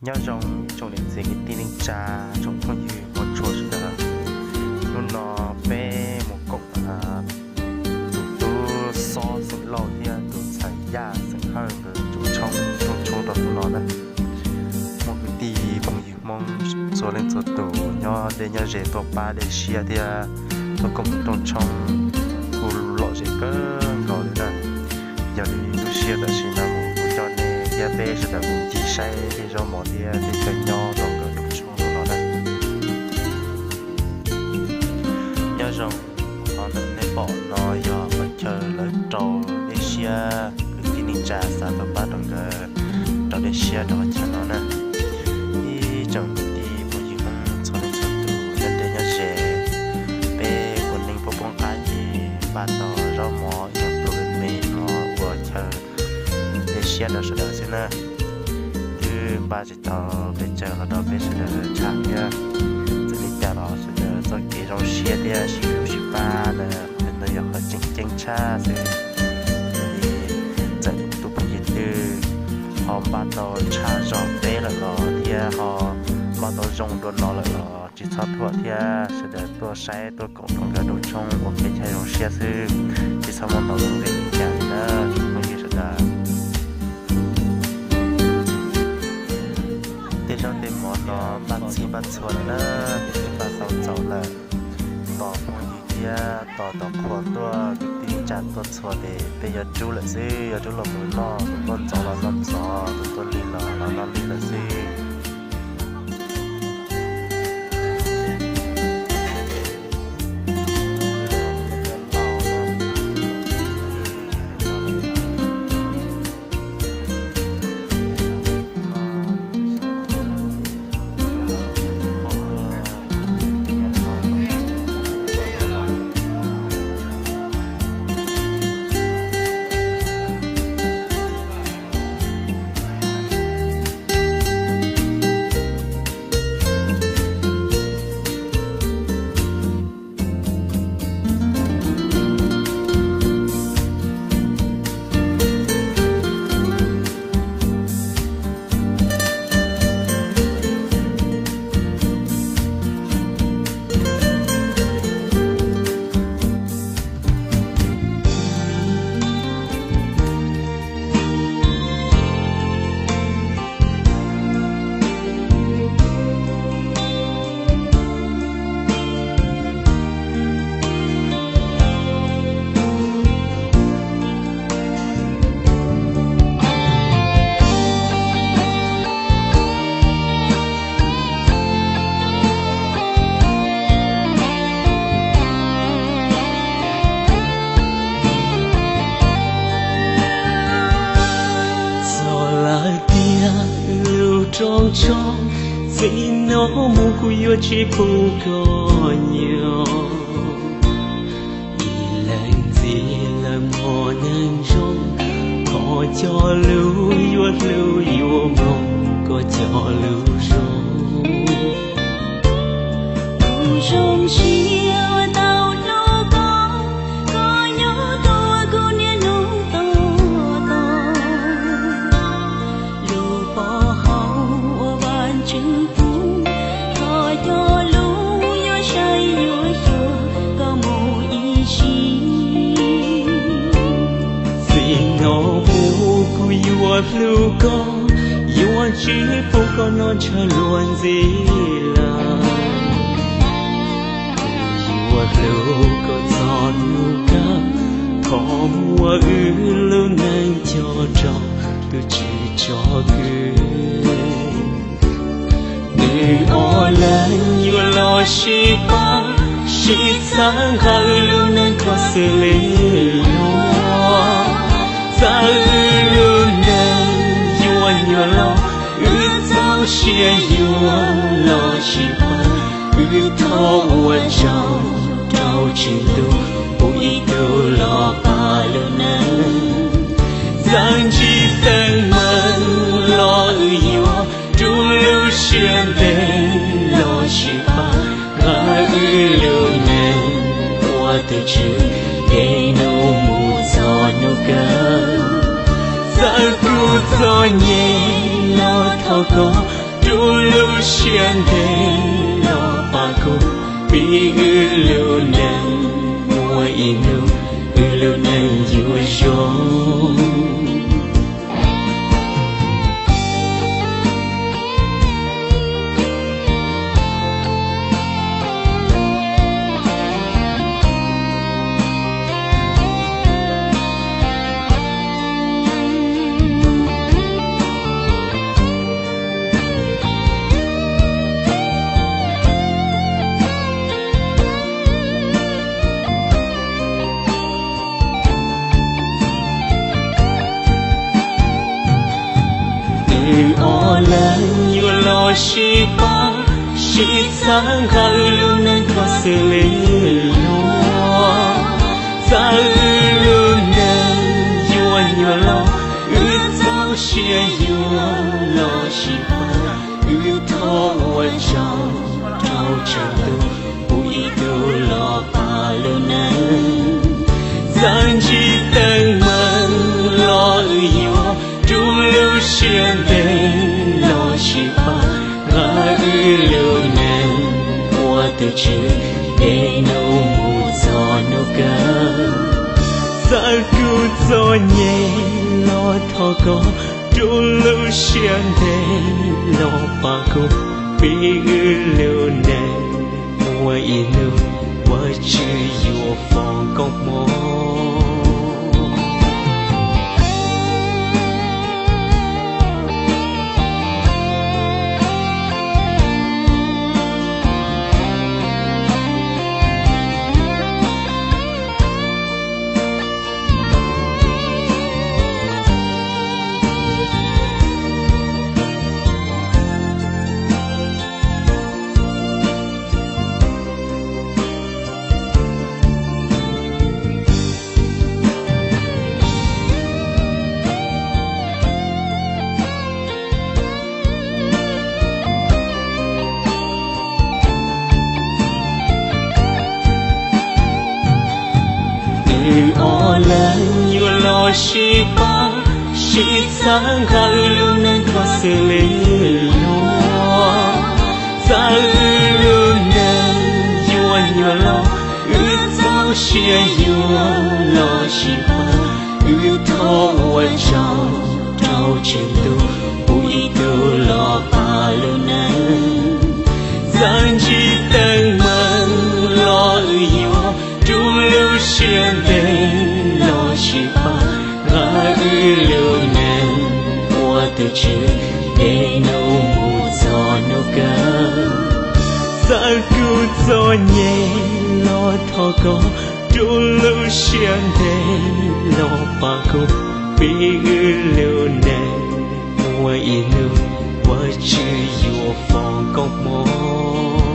Nyob zoo ib tsoom niam txiv kwv tij neej tsa, tsoom phooj ywg hmov tshua sawv daws. Hnub no peb mus koom tus tub Xob xeem Lauj thiab tus ntxhais Yaj xeem Hawj nkawd tsob tshoob rooj tshoob rau hnub no na. Muaj kwv tij phooj ywg Hmoob txhua leej txhua tus nyob deb nyob ze tuaj pab dej siab thiab tuaj koom rooj tshoob kuj lom zem kawg nkaus li na. Yog li lub sij hawm tam sim no mus kuv coj nej thiab peb sawv daws mus ncig saib tej zaub mov thiab tej chaw nyob rau nkawd rooj tshoob no na. Nyob zoo, qhov ntawm nej pom no yog qhov chaw lawv rau dej siab, kwv tij neej tsa xav tuaj pab rau nkawd rau dej siab rau qhov chaw no na. Ib tsoom kwv tij phooj ywg Hmoob txhua leej txhua tus nyob deb nyob ze, peb ua neej poob poob qab ces npaj tau zaub mov ib nyuag pluas me me no ua chaw dej siab rau sawv daws xwb na. Twb npaj tsis tau peb chaw los rau peb sawv daws tshaj thiab. Txawm li cas los sawv daws txoj kev zoo siab thiab sib hlub sib pab ntawd, ntawd yog qhov tseem ceeb tshaj xwb. Yog li txawm tus phooj ywg twg ho npaj tau tshaj zog peb lawm los thiab ho npaj tau zoo dua no lawm los tsis txhob thuam thiab, sawv daws tuaj saib tuaj koom rau nkawd rooj tshoob ua kev chaw zoo siab xwb, tsis txhob muaj ntau lub npe li cas na tsoom phooj ywg sawv daws. Tej zaub tej mov no npaj txhij npaj txhua lawm na, peb npaj tau txaus lawm. Tos phooj ywg thiab tos tau qhua tuaj, kwv tij neej tsa tuaj txhua ces peb yuav rub lawm xwb, yuav rub los mus noj, tus tuaj ntxov los noj ntxov, tus tuaj lig los los noj lig lawm xwb. Txog lawm tiag lub rooj tshoob, txij no mus kuv yuav tsis pub koj nyob. Ib leeg ntxiv lawm hmo neeg zoo, koj cov lus yuav hlub yuav mloog, koj cov lus zoo. Kuv zoo siab tau hlub koj, koj nyob tua kuv niaj hnub tuaj tos. Lub pov haum uas Vajtswv pub, koj cov lus yuav saib yuav xyuas koj mus ib sim. Txij no mus kuv yuav hlub koj, yuav tsis pub koj noj ntshaw luag ntxiv lawm. Kuv yuav hlub koj txog hnub kawg, koj muab wb lub neej coj rau tus Tswv tsom kwm. Nws ob leeg yuav los sib pab, sib txhawb nqa wb lub neej koj xws li luag. Txawm wb lub neej yuav nyuaj los, wb txaus siab yuav los sib pab. Wb thov ua tsaug rau Tswv Ntuj, pub ib tug los pab lub neej. Txawm ntsib teeb meem los wb yuav rub lub siab ntev los sib pab. Nqa wb lub neej ua tus Tswv, es hnub mus txog hnub kawg. Txawm kuv txom nyem los thov koj, Rau lub siab ntev los pab kuv, vim wb lub neej muaj ib hnub wb lub neej yuav zoo. Wb ob leeg yuav los sib pab sib txhawb, nqa wb lub neej thov xws li luag. Txawm wb lub neej yuav nyuaj los, wb txaus siab yuav los sib pab. Wb thov ua tsaug rau Tswv Ntuj pub ib tug los pab lub neej. Txawm ntsib teeb meem los wb yuav rau lub siab ntev los sib pab, nqa wb lub neej ua tus Tswv de nub mus txog hnub kawg. Txawm kuv txom nyem los thov koj rau lub siab ntev los pab kuv, vim wb lub neej muaj ib hnub Vajtswv yuav foom koob hmoov. Wb ob leeg yuav los sib pab sib txhawb, nqa wb lub neej thov xws li luag. Txawm wb lub neej yuav nyuaj los, wb txaus siab yuav los sib pab. Wb thov ua tsaug rau Tswv Ntuj pub ib tug los pab lub neej. Txawm ntsib teeb meem los wb yuav rau lub siab ntev los sib pab, nqa wb lub neej ua tus Tswv de nub mus txog hnub kawg. Txawm kuv txom nyem los thov koj rau lub siab ntev los pab kuv, vim wb lub neej muaj ib hnub Vajtswv yuav foom koob hmoov.